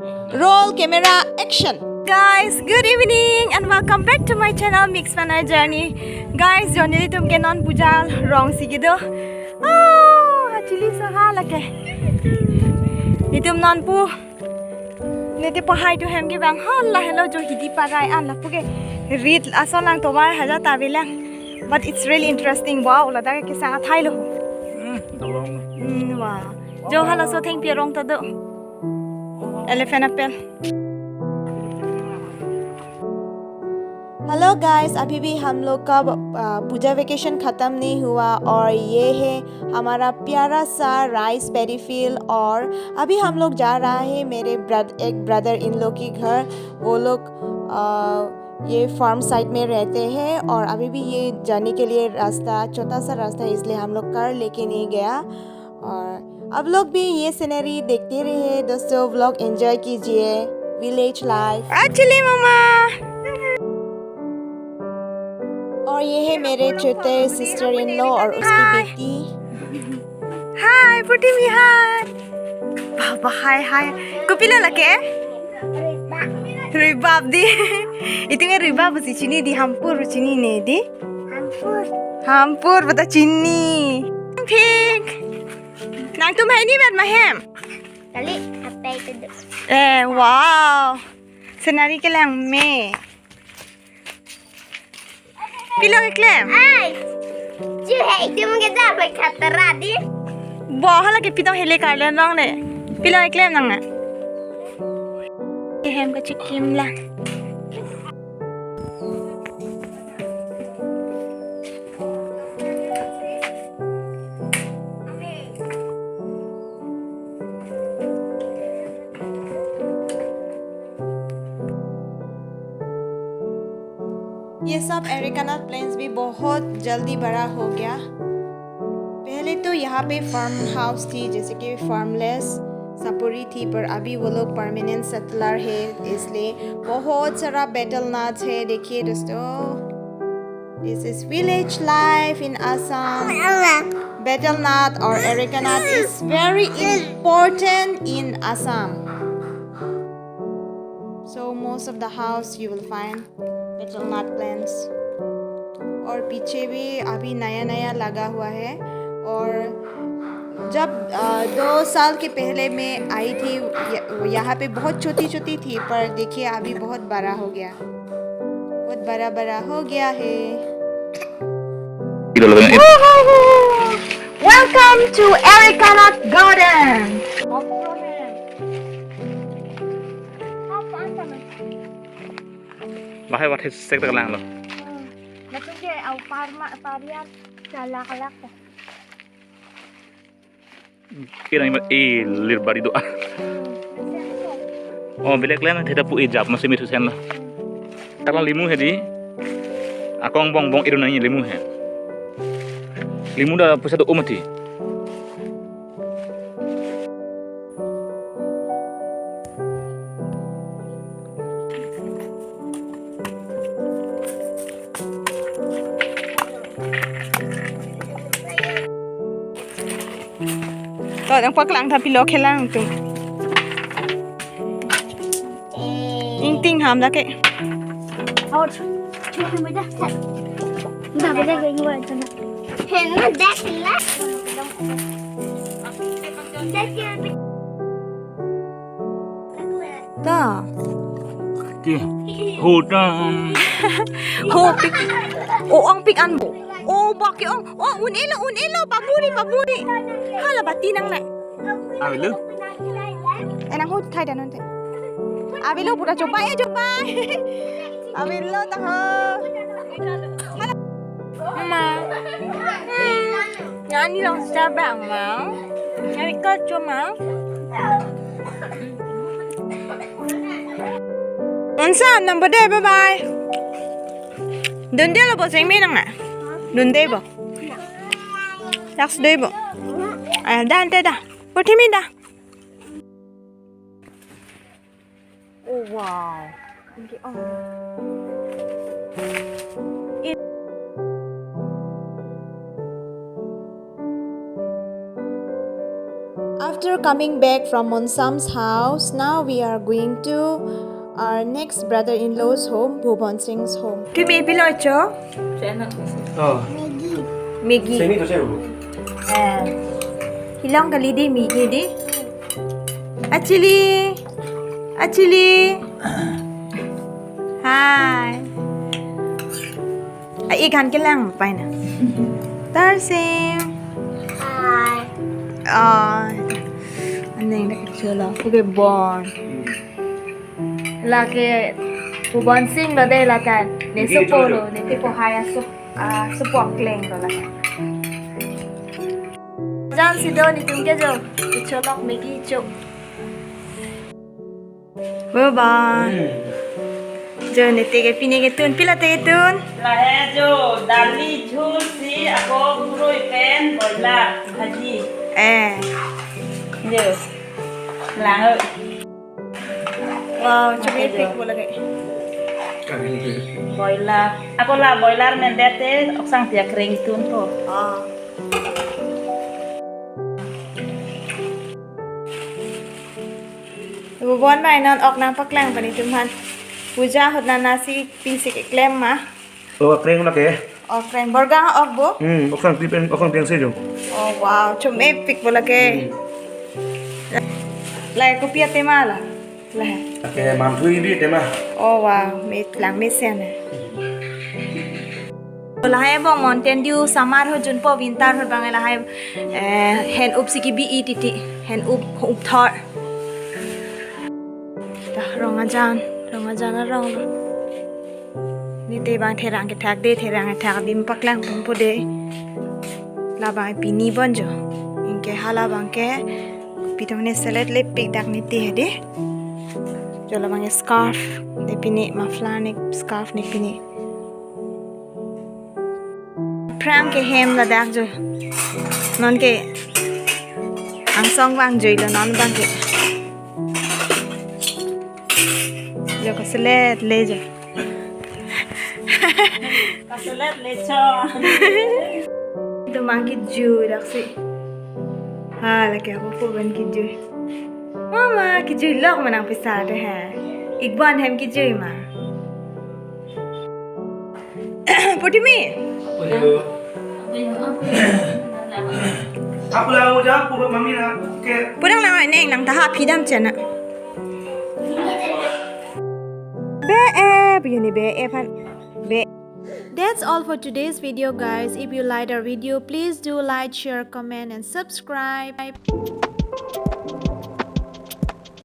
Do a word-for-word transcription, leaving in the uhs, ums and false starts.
Roll camera, action. Guys, good evening and welcome back to my channel, Mix Manai Journey. Guys, jo nelitum ke non puja rong si kedo. Oh, actually so ha lake. Nelitum non pu. Nelitum pu hai tu hem ke bang hon la helo jo hidi parai an lapu ke rit ason lang tomar haja ta bilang. But it's really interesting. Wow, ladak ke sang athai lo. Hmm, tolong. Hmm, wow. Jo halaso thengpi arong ta do. Elephant apple. Hello guys, अभी भी हम लोग का अ, पूजा वेकेशन ख़त्म नहीं हुआ और ये है हमारा प्यारा सा राइस पैडी फील्ड। और अभी हम लोग जा रहा है मेरे ब्रद एक ब्रदर इन लोग के घर। वो लोग अ, ये फार्म साइड में रहते हैं और अभी भी ये जाने के लिए रास्ता, छोटा सा रास्ता है, इसलिए हम लोग कार लेके नहीं गया। और आप लोग भी ये सीनरी देखते रहिए दोस्तों, व्लॉग एंजॉय कीजिए। Village life. Actually, मामा। और ये है मेरे छोटे सिस्टर इन लॉ और उसकी हाय। बेटी। Hai, Putimi, hai. Baba, hai, hai. Kopilo lake? Ribab di. Itum ke ribab si chini di, hampur chini ne di. Hampur. Hampur, bata chini. Pink. Nangtum hai ni ber mahem. Kali, apa itu, Dok? Eh, wow. Senari kelang me. Pilo keklem? Ai. Ju hai, itu mungkin dah berkata di. Bo, hala ke pitong hele karlen rong ne. Pilo keklem nang na. Kehem ke chikim la. ये सब एरिकानट प्लांट्स भी बहुत जल्दी बड़ा हो गया। पहले तो यहाँ पे फार्म हाउस थी, जैसे कि फार्मलेस सपुरी थी, पर अभी वो लोग परमानेंट सेटलर है, इसलिए बहुत सारा बेटल नट्स है। देखिए दोस्तों, this is village life in Assam. Betel nut or areca nut is very important in Assam. So most of the house you will find betel nut plants. और पीछे भी अभी नया नया लगा हुआ है। और जब अ, दो साल के पहले मैं आई थी, य- यहाँ पे बहुत छोटी छोटी थी, पर देखिए अभी बहुत बड़ा हो गया, बहुत बड़ा बड़ा हो गया है। Welcome to Erica Nut Garden. Bahai wat sek tak lang lo. Latum ke au parma pariat kalak kalak. Kira ni eh lir bari doa. Oh, belek len theda pu ejap masih misu sen lo. Karena limu hedi. Akong bong bong iru nani limu he. Limu dah pusat do umati. To, nangpaklang ta pilo kelang tu. Ingting ham dak ke. Out. Cukup mudah. Dah, beda kayak gua aja, nah. Hendak, hendak. Ta. Ti. Hutam. Ho pik. O ong pik an bo. O bak ke ong. O un elo, un elo, paburi, paburi. Hala bati nang na. Avelo. Eh, nang ho thai dan nonte. Avelo pura coba eh coba. Avelo tang ho. Hala. Mama. Hmm. Nani long sa ba ma. Nani ko cuma. Unsa number de bye bye. Dunde lo bo seng me nang na. Dunde bo. Laks de bo. Ah, dan te da. Putimi da. Oh wow. Okay, oh. After After coming back from Monsam's house, now we are going to our next brother-in-law's home, Bhuban Singh's home. Tumi pilo cho? Oh. Maggi. Seni to siya. Eh. Hilong kali di Maggi di. Achili. Achili. Hi. A-ik han kelang pai na. Tarsim. Hi. Oh. Aneng dak chulo. Kuke bon. Lake Bhuban Singh lo de lata. Ne Maggi sopo chulo. Lo, ne tipo hai asup, ah, sopo kleng lo lata. Jan si do netum ke jo. Cholok Maggi cho. Bhuban. Hmm. Jo ne te ke pine ketun, pila te ketun? Lahe jo, dali jhul si, ako gurui pen, boila, bhaji. Eh. Jo. Lang. Wow, chumi pik mo lagi. Boila. Ako la boiler men dete, oksang tiak ring tun po. Ah. Bhuban mai non ok nangpaklang pani tuman. Puja ahut nana si pisi keklem ma. Oh, kreng lake. Oh, kreng. Borga ok bo? Hmm, oksang tipen, oksang tiang sejo. Oh, wow. Chumi pik bo lake. Hmm. Lai kopi atema la. Lai. Ake mamthui bi tema. Oh, wow. Mit lang mesen. Lahai bong Mountain Dew summer ho junpo winter ho bang lahai, eh, hen up si kebi-i titi, hen up, up thor. Dah rong ajan, rong ajan arong lo. Ne te bang therang kethak de, therang kethak adim paklang pon po de. Labang pini bon jo. Anke hala bang ke pitong ne salad le pik dak ne te de. Jo labang ke scarf ne pini, muffler ne scarf ne pini. Phrang ke hem ladak jo. Non ke angsong vangjuilo non bang ke. Jo kaselet le jo. Kaselet le cho. Itum mang kejui dak si. Ha, lake ako po ben kejui. Mama, kejui lok ma nangpisa de ha. Ikbon hem kejui ma. Putimi. Apo la uja pura mami na ke. Pudang lang neng nang taha pidam chena. Be e, bini be e phan. Be. That's all for today's video, guys. If you liked our video, please do like, share, comment, and subscribe.